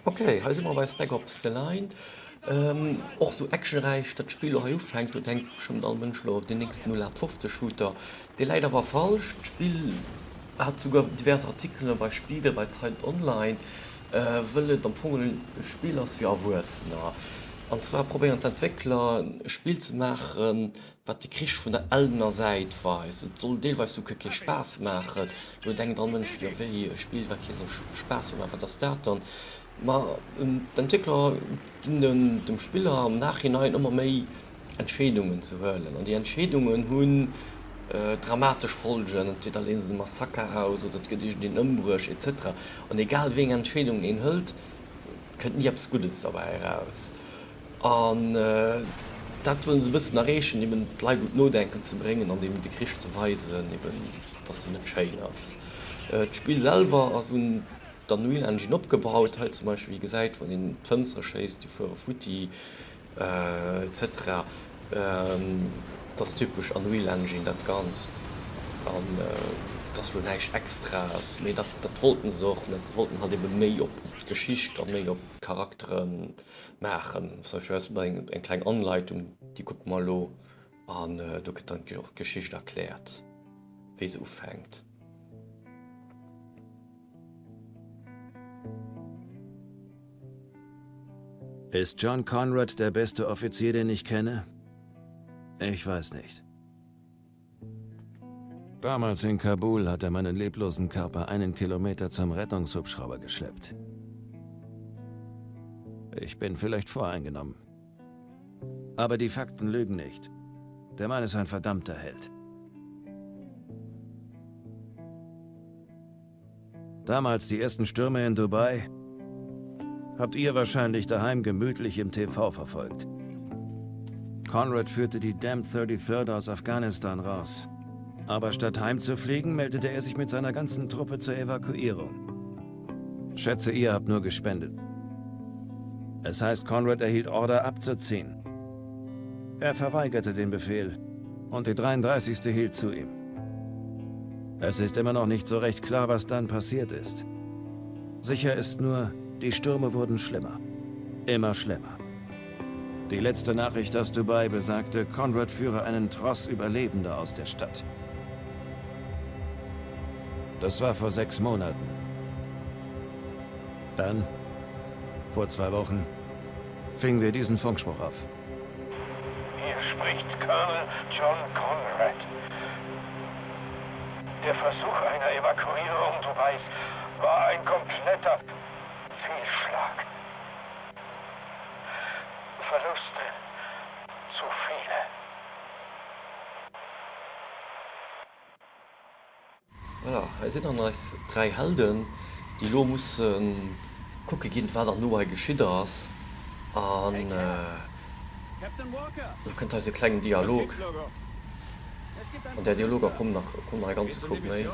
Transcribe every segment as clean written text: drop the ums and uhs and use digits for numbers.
Ok, hei si mer bei Spec Ops The Line. Och sou actionräich dat Spill elo hei ufänkt, do denkt bestëmmt all Mënsch elo op den nächsten 0815 Shooter. Dee läit awer falsch. D'Spill hat souguer divers Artikele bei Spiegel, bei Zeit Online, wëll et am Fong e Spill ass fir Erwuessener. An zwar probéieren d'Entwéckler e Spill ze maachen, wat de Krich vun der eldener Säit weist. Et soll deelweis souguer kee Spaass maachen. Do denkt all Mënsch, jo wéi, e Spill wat kee soll Spaass soll maachen, wat ass dat dann? Ma d'Entwéckler ginn dem Spiller am Nachhinein ëmmer méi Entscheedungen ze huelen an déi Entscheedungen hunn dramatesch Folgen, entweder léisen se e Massaker aus oder et gëtt iergendeen ëmbruecht etc. An egal wéi eng Entscheedung een hëlt, kënnt ni eppes Guddes derbäi eraus. An dat wëllen se e bëssen erreechen, eben d'Leit un d'Nodenken ze bréngen an eben de Krich ze weisen, eben dass en net schéin ass. D'Spill selwer ass un der Unreal Engine opgebaut. Hei zum Beispill, wéi ee gesäit, wann een d'Fënstere schéisst, déi fuere futti, etc. Dat ass typesch Unreal Engine dat Ganzt. An et ass elo näischt Extraes, mee dat dat wollten se och net. Se wollten halt ebe méi op d'Geschicht a méi op d'Charakteren maachen. Zum Beispill hei ass eng kleng Anleitung, déi kucke mer elo an do gëtt dann och d'Geschicht erkläert, wéi se ufänkt. Ist John Conrad der beste Offizier, den ich kenne? Ich weiß nicht. Damals in Kabul hat er meinen leblosen Körper einen Kilometer zum Rettungshubschrauber geschleppt. Ich bin vielleicht voreingenommen. Aber die Fakten lügen nicht. Der Mann ist ein verdammter Held. Damals die ersten Stürme in Dubai habt ihr wahrscheinlich daheim gemütlich im TV verfolgt. Conrad führte die Damned 33rd aus Afghanistan raus. Aber statt heimzufliegen, meldete er sich mit seiner ganzen Truppe zur Evakuierung. Schätze, ihr habt nur gespendet. Es heißt, Conrad erhielt Order abzuziehen. Er verweigerte den Befehl und die 33. hielt zu ihm. Es ist immer noch nicht so recht klar, was dann passiert ist. Sicher ist nur, die Stürme wurden schlimmer. Immer schlimmer. Die letzte Nachricht aus Dubai besagte, Conrad führe einen Tross Überlebender aus der Stadt. Das war vor sechs Monaten. Dann, vor zwei Wochen, fingen wir diesen Funkspruch auf. Hier spricht Colonel John Conrad. Der Versuch einer Evakuierung Dubais war ein kompletter Fehlschlag. Verluste zu viele. Voilà, hei sinn dann eis 3 Helden, déi elo musse kucke ginn, wat dann elo hei geschitt ass. An elo kënnt hei sou e klengen Dialog. An där Dialoger kommen nach, kommen nach e ganze Koup méi.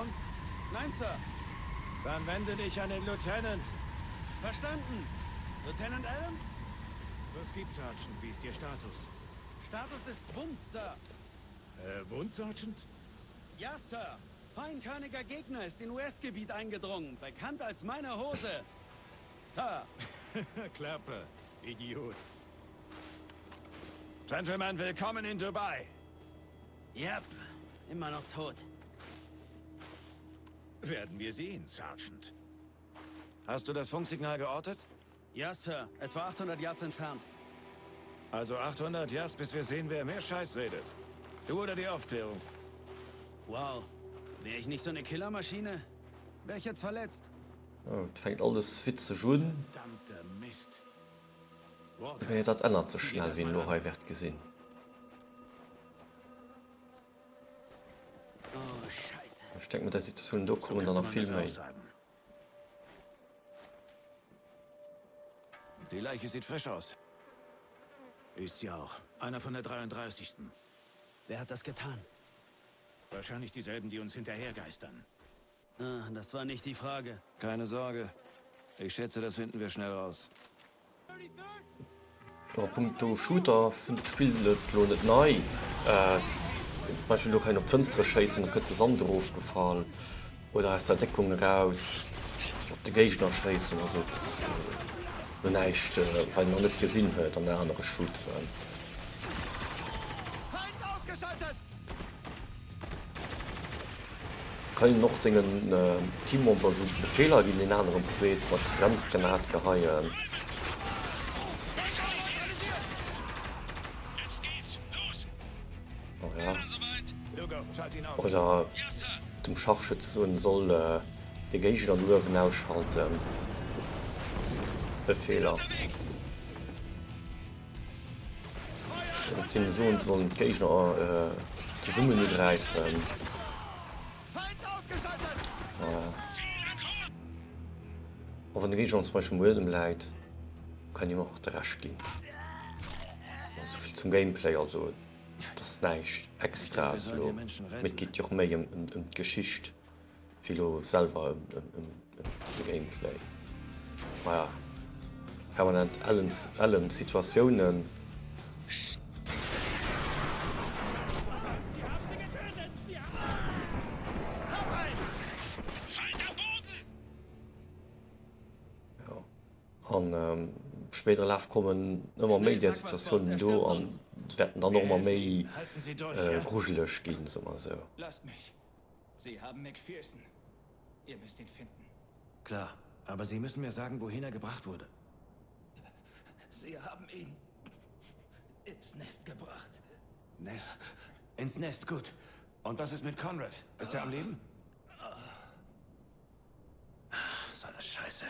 Ja, Sir. Feinkörniger Gegner ist in US-Gebiet eingedrungen, bekannt als meine Hose. Sir. Klappe, Idiot. Gentlemen, willkommen in Dubai. Yep, immer noch tot. Werden wir sehen, Sergeant. Hast du das Funksignal geortet? Ja, Sir. Etwa 800 Yards entfernt. Also 800 Yards, bis wir sehen, wer mehr Scheiß redet. Du oder die Aufklärung? Wow. Wäre ich nicht so eine Killermaschine, wäre ich jetzt verletzt. Oh, et fänkt alles witzeg un. Verdammter Mist. Mee dat ännert sech schnell, wéi een elo hei wäert gesinn. Oh, Scheiße. Ech denke mir, där Situatioun do So kommen der könnte nach man vill es auch méi. sagen. Die Leiche sieht frisch aus. Ist sie auch. Einer von der 33. Wer hat das getan? Wahrscheinlich dieselben, die uns hinterhergeistern. Ah, das war nicht die Frage. Keine Sorge. Ich schätze, das finden wir schnell raus. A punkto Shooter fënnt d'Spill et lo net nei. Zum Beispill do kann een op d'Fënstere schéissen, da kënnt de Sand erofgefall oder aus der Deckung eraus op de Géigner schéissen. Also et. Lo näischt wat een nach net gesinn huet an den anere Shooteren. Kann een och sengen Teammember sou Befeeler ginn, den aneren zwee zum Beispill Brandgranat geheien. Oder dem Scharfschütze soen, en soll de Géigner do uewen ausschalten. Befeeler. Oder zu hinne soen, se sollen d'Géigner zesummen ugräifen. Voilà. A wann de Géigner zum Beispill um Buedem läit, kann him och de Rescht ginn. Souvill zum Gameplay. Also et ass näischt Extraes elo, mee et geet jo och méi ëm d'Geschicht wéi elo selwer ëm de Gameplay. Maja, permanent ellen Situatiounen. Jo. An am spéidere Laf kommen ëmmer méi där Situatiounen do an wäerten dann och ëmmer méi grujeleg ginn, soe mer esou. Lasst mich! Sie haben McPherson. Ihr müsst ihn finden. Klar, aber Sie müssen mir sagen, wohin er gebracht wurde. Sie haben ihn ins Nest gebracht. Nest? Ins Nest, gut. Und was ist mit Conrad? Ist er am Leben? So eine Scheiße.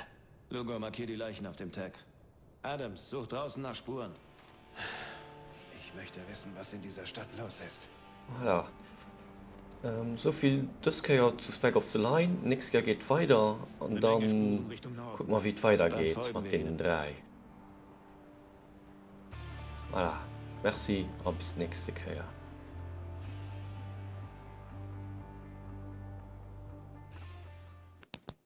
Lugo, markier die Leichen auf dem Tag. Adams, such draußen nach Spuren. Ich möchte wissen, was in dieser Stadt los ist. Voilà. Ähm, souvill dës Kéier zu Spec Ops The Line. Nächst Kéier geet weider an dann kucke mer wéi et weider geet mat deenen 3. Voilà. Merci a bis nächste Kéier.